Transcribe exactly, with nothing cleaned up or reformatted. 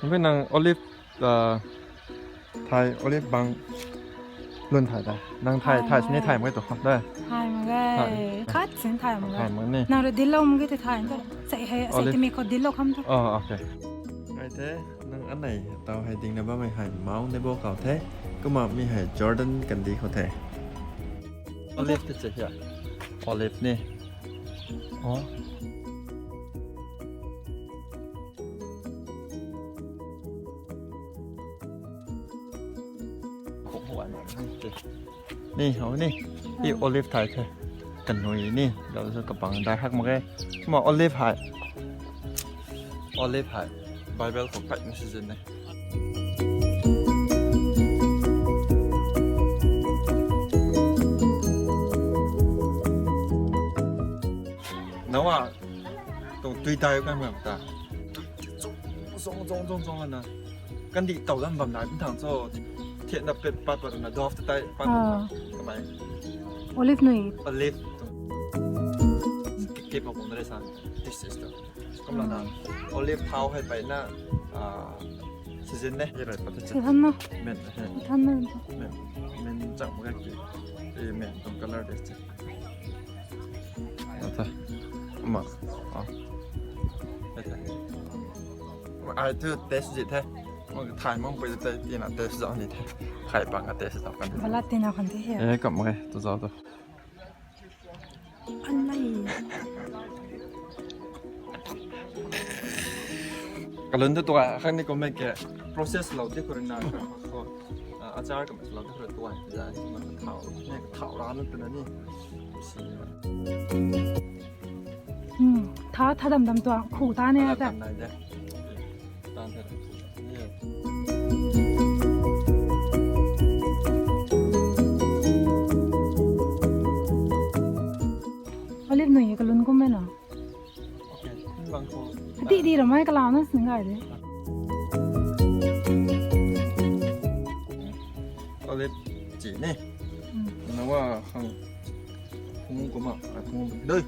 Mei nang olive, uh, thai olive bang lun thai da. Nang thai, thai sini thai mak ge tu kham da. Thai mak ge. Khat sini thai mak ge. Thai mak ni. Nang rui dilo mak ge te thai tu. Sei hei, sei olive. Timi khou dilo kham tu. Oh, okay. Ngai the, nang anei tau hei ding na bammei hei Mount Nebo khou the. Kumna mi hei Jordan kandih khou the. Olive te che hia. Olive ni. Oh. Ni, hou ni. I olive thai the. Kanui ni. Lou su kabang dai hak mak ge. Kumna olive hei. Olive hei. Bible khou pat na season ne. Noah, tuang tui dai kan mak ta. Zong, zong, zong, zong na. Kandih tau dam bam nai, bam thang cho. Thiat na pet pat pat na, dove ta tai pat pat na. Ah. Kamei. Olive nui. Olive. Kip, kip mak bam na re san. This is the. Kumna na. Olive thau hei pai na, ah, season ne. Ye rai pat ta. Season na. Men, he. Season na. Men, men chak mak ge ki. Eh, men tuang color de che. Ata. Ma. Ah. Ata. Ai tu test ji the. Mak thai mang pui te tina test zau ni the. Khai pang ka test zau kan. Bala tina khan the he. Eh, kam mak ge, tu zau tu. Anei. Kalun tu tua khang ni comment ke process lou di khou rui na ko. Ah, achar kamei lou di khou rui tua ja ni ma thau. Ni thau ra na tu na ni. Hmm, tha, tha dam dam tua khu ta ne ta. Nai de. Tan the. Ye. Olive nui kalun kum e na. Okay, bang khou. Di di ramai kalau na sing gai de. Olive chi ni. Hmm. Noah khang phung kumna, ai phung doi.